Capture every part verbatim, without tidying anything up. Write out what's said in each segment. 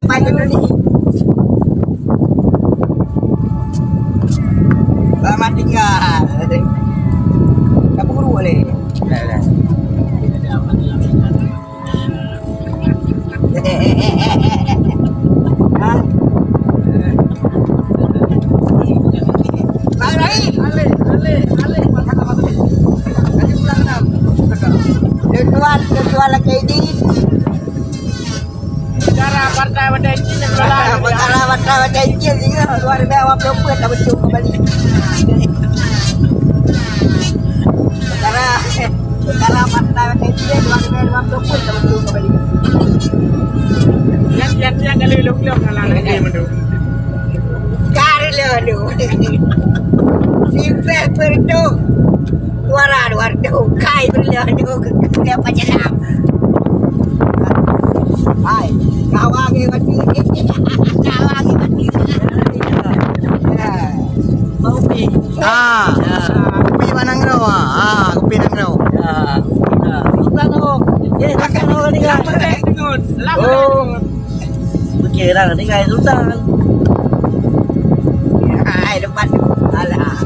Pai ke ni. Selamat tinggal. Dah pukul dua leh. Dah, dah. Ha? Bang Rahim. Aleh, aleh, aleh. Tuan, tuan lagi ni. Sejarah Partai Batang Inci yang kalah. Sejarah Partai Batang Inci juga luar biasa, wapeuet dah betul kembali. Sejarah, sejarah Partai Batang Inci luar biasa, wapeuet dah betul kembali. Yang, yang, yang kali lom-lom ngalah lagi mandu. Kari lom. Simple perdu. Suara dua tu, kai bela tu, ke, ke, ke apa jalan? Hai, kawa ke mati. Kawa ke mati. Ya. Mau pi. Ah. Ya. Kupi mana ngerau? Ah, kupi nang ngerau. Ya. Ya. Bukan tu. Eh, bukan tu ni kan. Lama dah ikut. Lama dah ikut. Okey, dah tinggai Sultan. Hai, depan tu. Alah.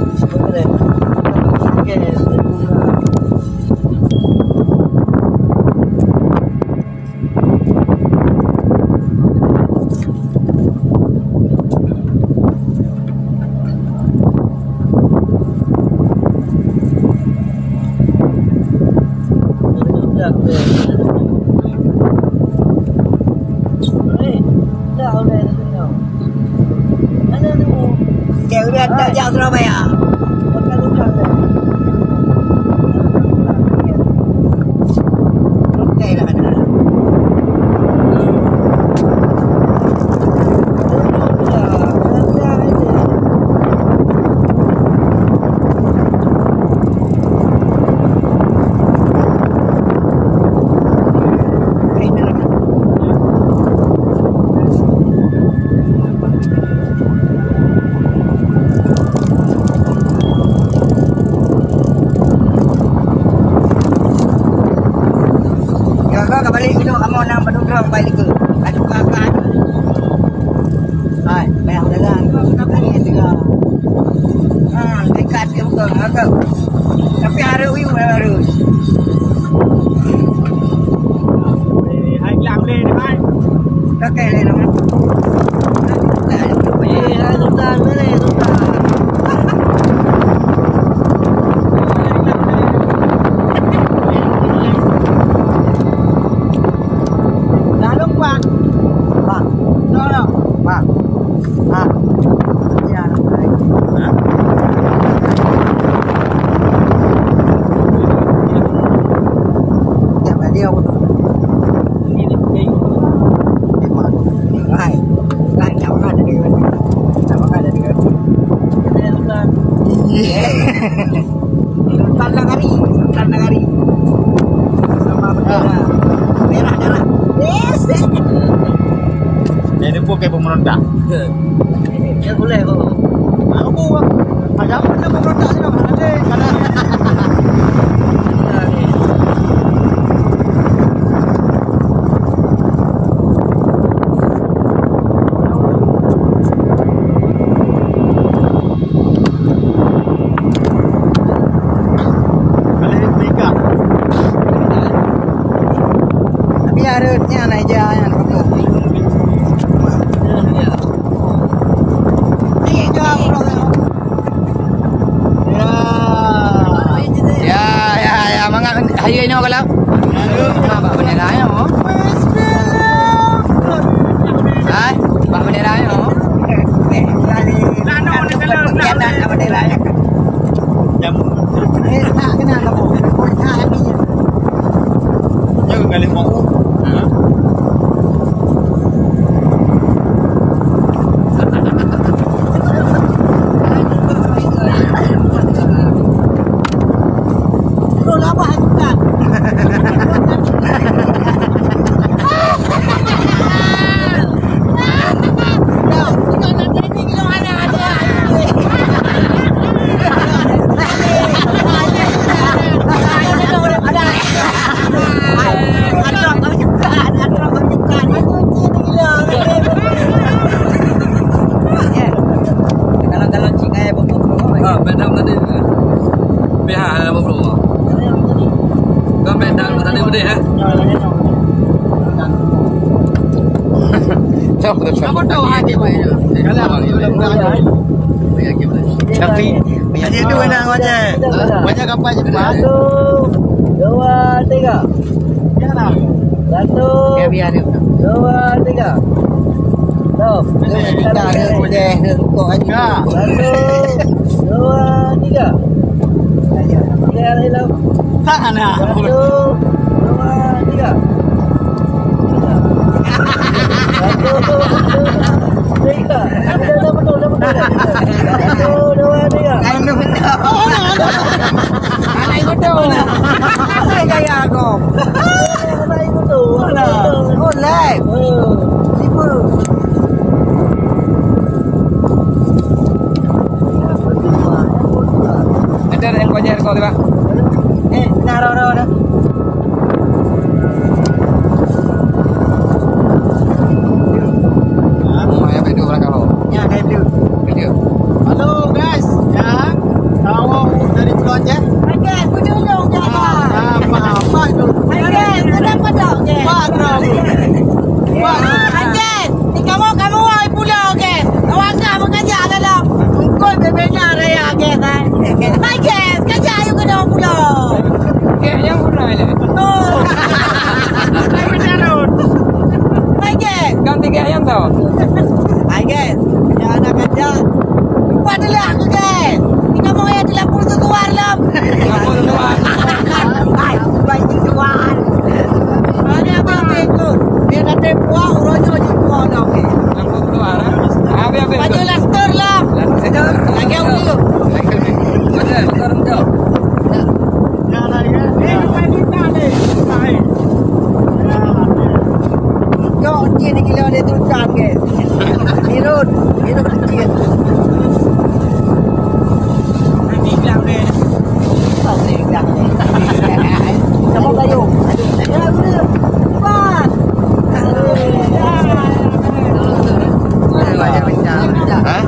Okey. Cek udah tak jak Surabaya. Okey lah. Ya, ka, ka balik dulu, kamoe na padum droe ka balik dulu. Ka tukar kan. Hai, payah jalan. Tadi juga. Ha, dekat dia bukan, agak. Tapi harus view harus. Hai, gelap deh, hai. Okey, deh, dong. Eh, hai, Sultan, mana Sultan? Dah lupa. Bang. Tolong. Bang. Ah. Ya, hai. Ha? Ya, bagi aku tu. Ini, ini. Hai. Hai, jangan ada dengan. Jangan ada dengan. Kita yang Sultan. Iya. Sultan Nagari, Sultan Nagari. Sama bendera merah darah. Yes. Jadi pun kayak pemerintah. Ya boleh kok. Aku buat. Ada apa nama pemerintah ni, nama ada, ada. Boleh nikah. Tapi harusnya naik jalan. Iya, jawab, bro. Ya. Apa tahu hati mai. Tapi, aja tu kena wajah. Wajah kapal cepat. Satu, dua, tiga. Satu, dua, tiga. Stop. Kita ada boleh rukuk aja. Satu, dua, tiga. Tiga kali lagi. Sana. Satu, dua, tiga. Satu, dua, tiga. Dah betul, dah betul, dah betul. Satu, dua, tiga. Anak betul. Anak betul. Apa gaya kau? Anak betul. Oh, live. Tiba. Ada yang kau ajar kau tu, Bang? Eh, nah, roh, roh, roh. Halo guys, ya, tahu dari Pulau Aceh? Oke, aku dulu, Kak. Ah, apa, apa tu? Oke, kenapa tak? Oke. Apa tu? Oke. Di kamoe, kamoe wai pulo, oke. Awak ka meungajak dalam bungkôh bebena raya, oke, kan? Hai, guys, kajak ayue keunoe pulo. Oke, nyang guna aja. Oh. Hai, guys. Kan tiga ayam tau. Hai, guys. Ya, anak kajak. Buat dulu aku, guys. Di kamoe ya, di lampung tu keluar lom. Lampung tu keluar. Hai, baik tu keluar. Ada apa, apa itu? Biar nanti puak, uronya di puak dah, oke. Langsung keluar, eh? Habis, habis. Baju daster lah. Daster. Lagi aku dulu. Lagi, lagi. Betul, betul, betul. Nah, nah, ya. Ni bukan kita ni. Hai. Kau ni ni gila dia tu kan, ke? Mirun, mirun kecil. Nanti bilang deh. Sama kayu. Aduh. Ya, udah. Cepat. Ha?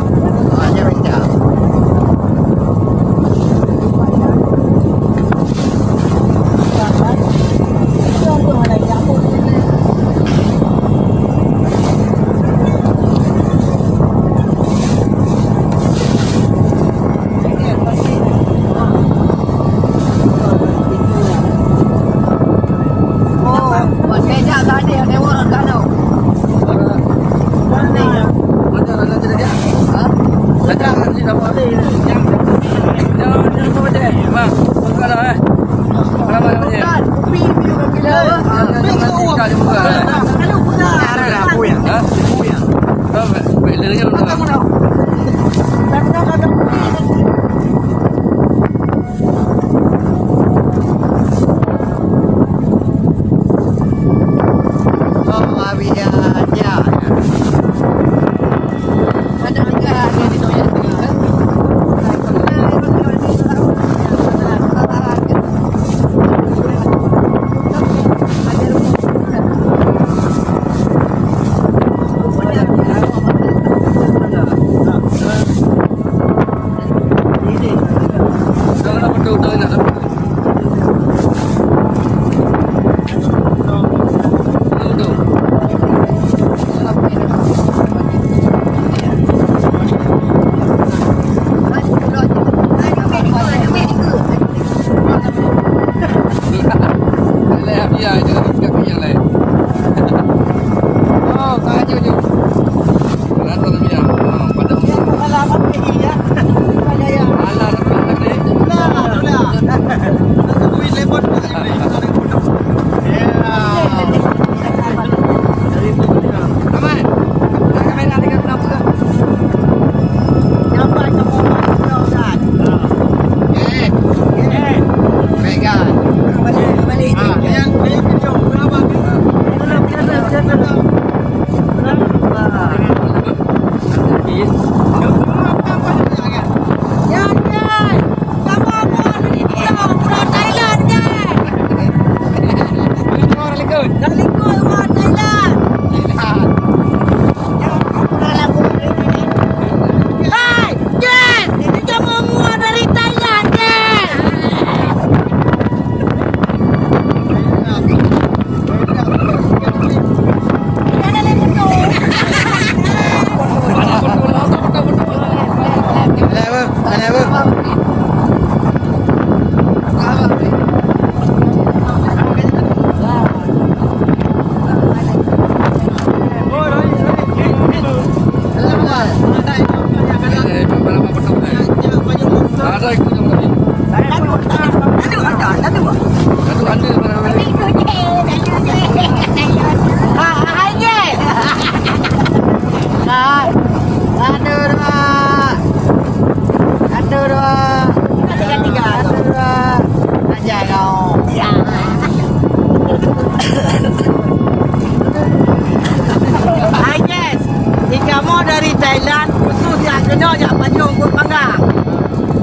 Panggang.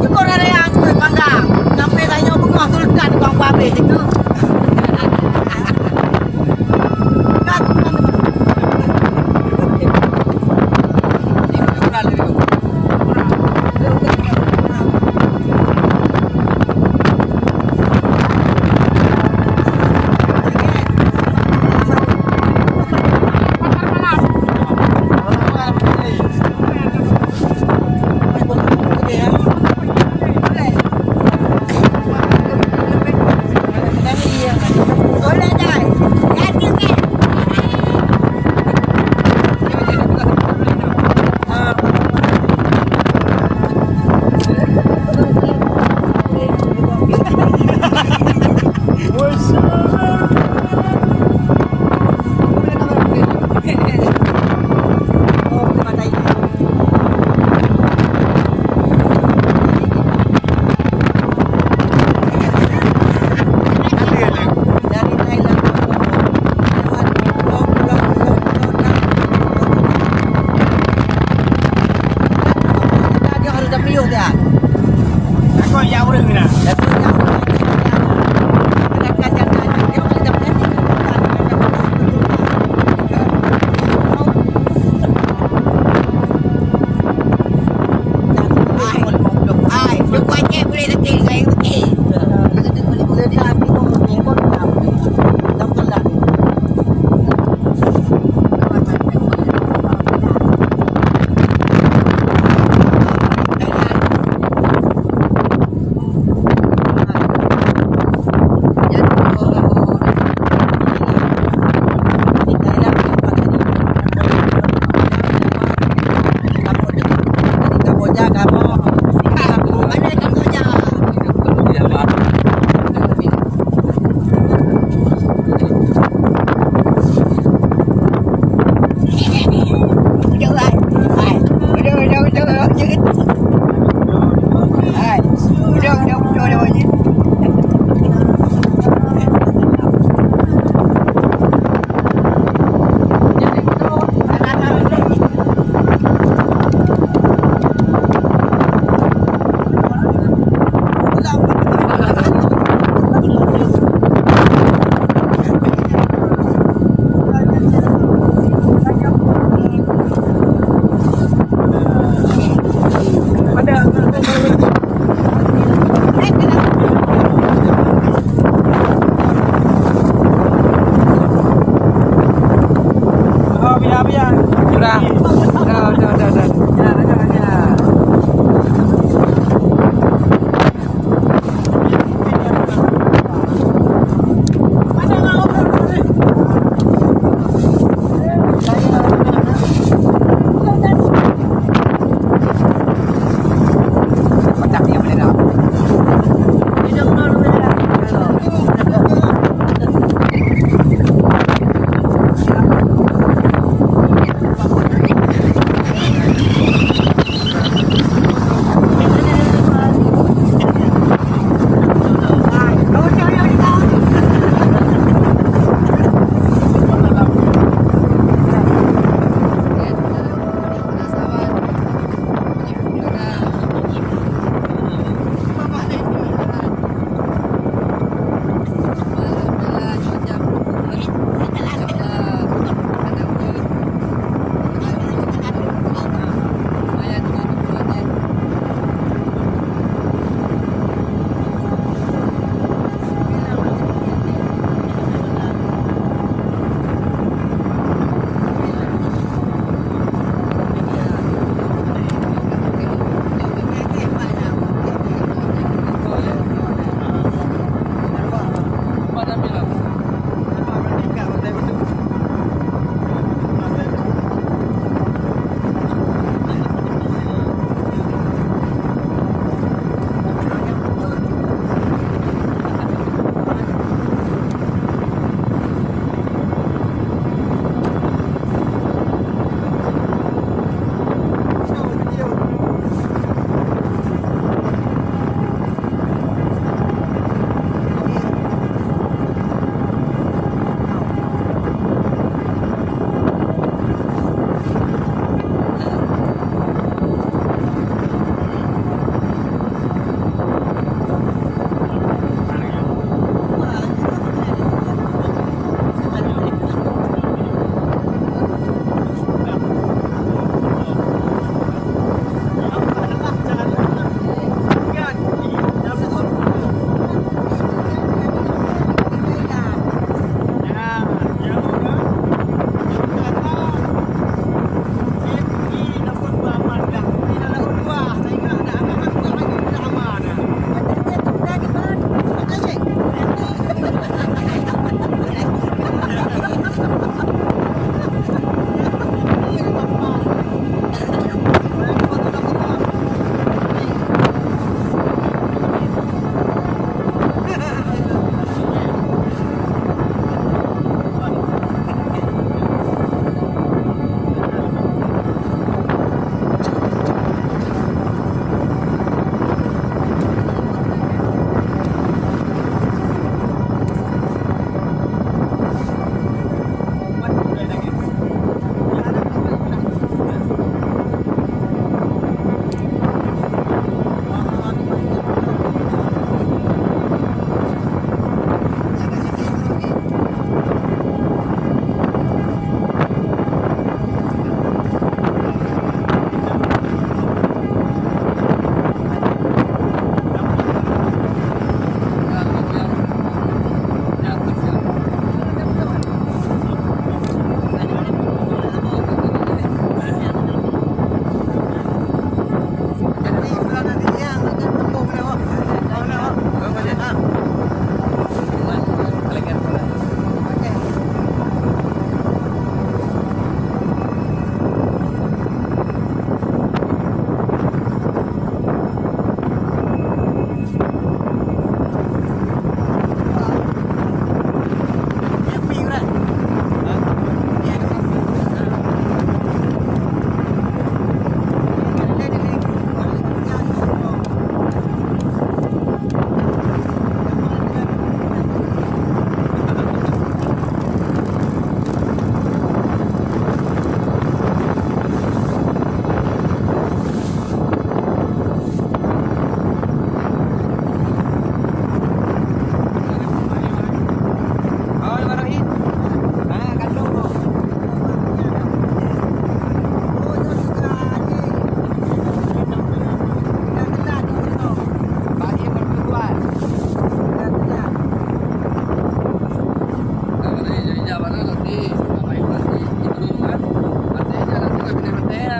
Syukur ada yang aku panggang. Sampai tanyoe beungoh sultan bang babeh itu.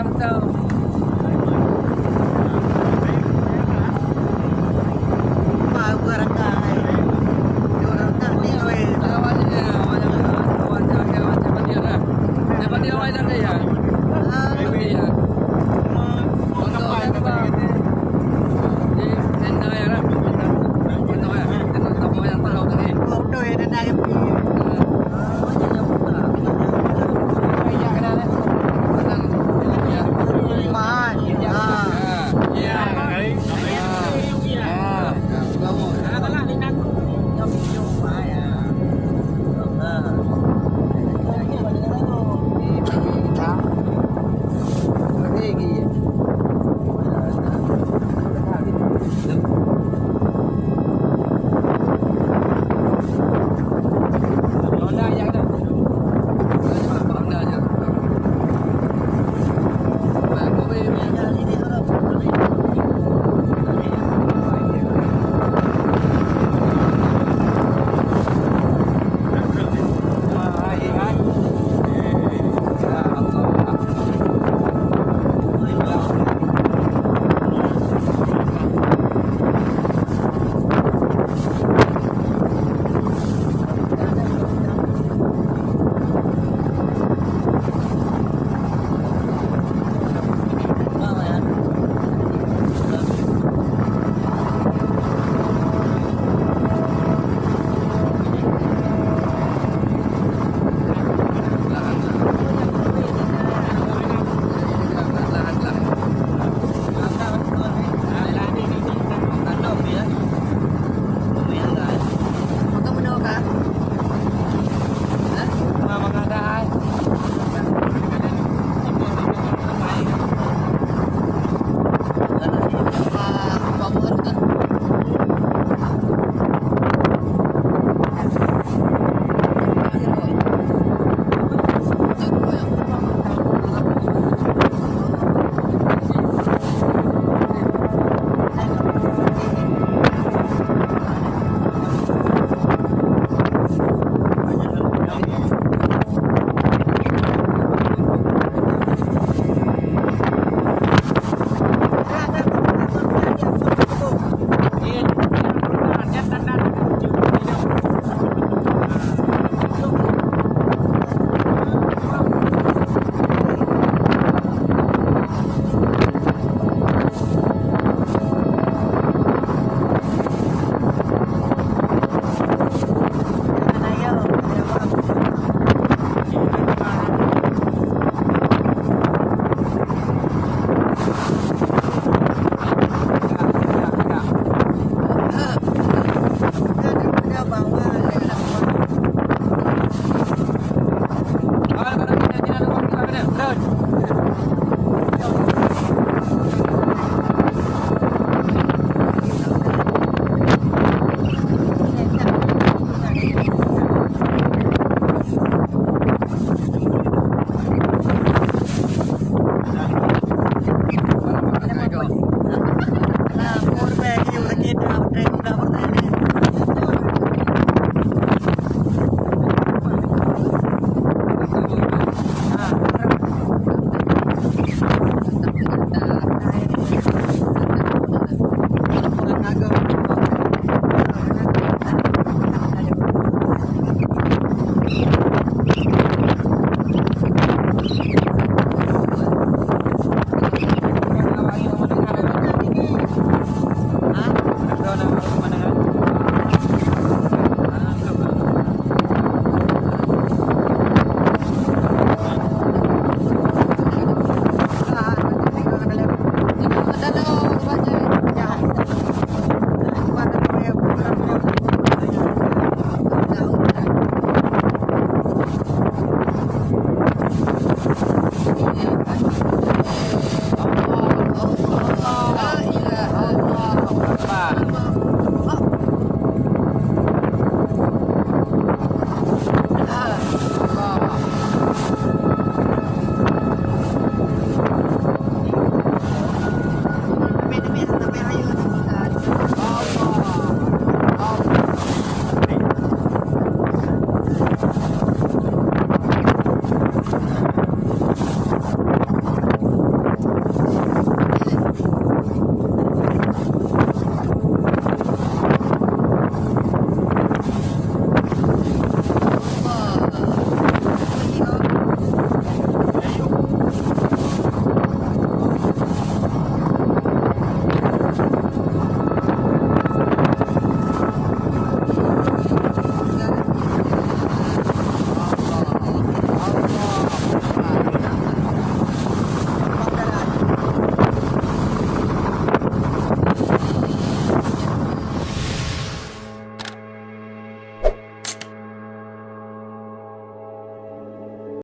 Betul.